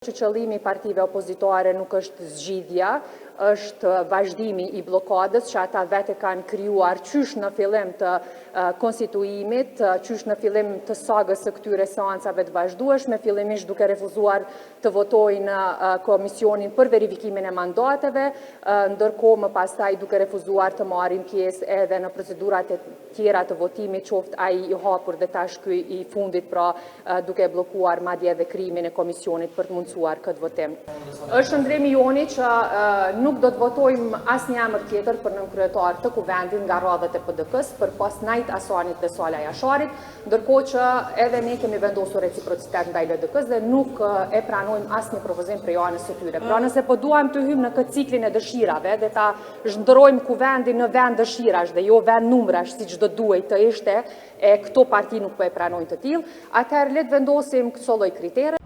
Që qëllimi i partive opozitare nuk është zgjidhja, është vazhdimi i bllokadës që ata vetë e kanë krijuar qysh në fillim të konstituimit, qysh në fillim të sagës së këtyre seancave të vazhdueshme, fillimisht duke refuzuar të votojnë komisionin për verifikimin e mandateve, ndërkohë më pastaj duke refuzuar të marrin pjesë edhe në procedurat e tjera të votimit, qoftë ai i hapur dhe tash ky i fundit, pra duke bllokuar madje edhe krijimin e komisionit për të mundësuar këtë votim. Është qëndrim i joni që nuk do të votojmë asnjë emër tjetër për nënkryetar të Kuvendit nga radhët e PDK-së, përpos Nait Asanit dhe Sala Jasharit, ndërkohë që edhe ne kemi vendosur reciprocitet ndaj LDK-së dhe nuk e pranojmë asnjë propozim prej anës së tyre. Pra nëse po duam të hyjmë në këtë ciklin e dëshirave dhe ta shndërrojmë Kuvendin në vend dëshirash dhe jo vend numrash, siç do duhej të ishte, e këto parti nuk po e pranojnë të tillë, atëherë le të vendosim këso lloj kritere.